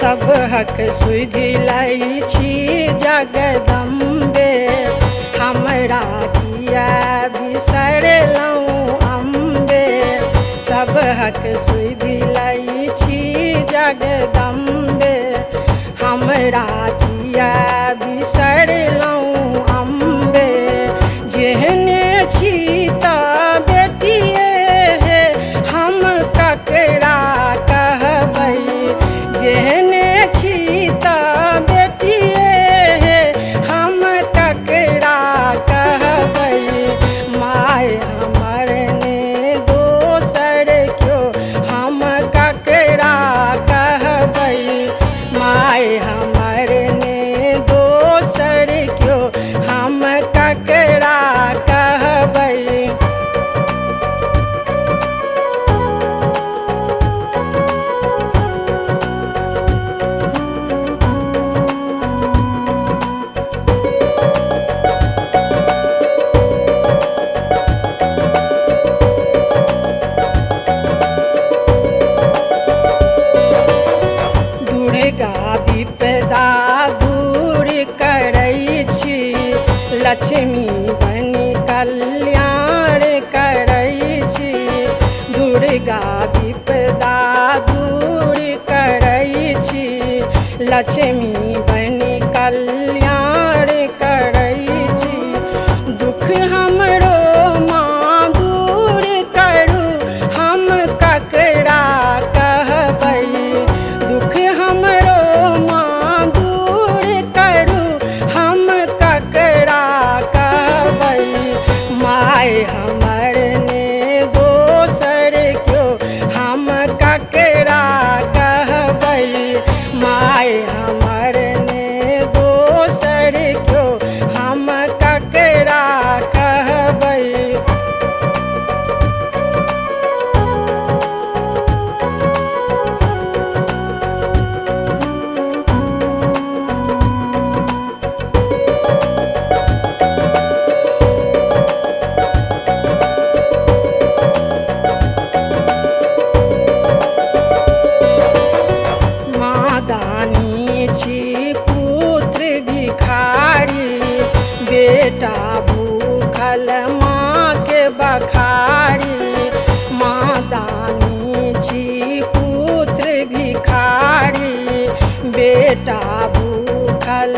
सबहक सुधि लै छी जगदम्बे, हमरा किया बिसरलहुँ अम्बे। सबहक सुधि लै छी जगदम्बे, हमरा किया बिसरलहुँ अम्बे। जेहने छी तऽ बेटिए हे, हम ककरा कहबै। जेहने छी तऽ बेटिए हे, हम ककरा कहबै। माय हमर ने दोसर क्यो, हम ककरा कहबै। माय हमर ने दोसर क्यो, हम ककरा कहबै। दुर्गा विपदा दूर करै छी, लक्ष्मी बनि कल्याण करै छी। दुर्गा विपदा दूर करै छी, लक्ष्मी बनि कल्याण करै छी। दुख हमरो माँ दूर करू, हम ककरा कहबै। दुख हमरो माँ दूर करू, हम ककरा कहबै। माय हमर ने दोसर क्यो, हम ककरा कहबै। माय हमर ने दोसर क्यो, हम ककरा कहबै। माँ दानी छी पुत्र भिखारी, बेटा भूखल माँ के बखारी। माँ दानी छी पुत्र भिखारी, बेटा भूखल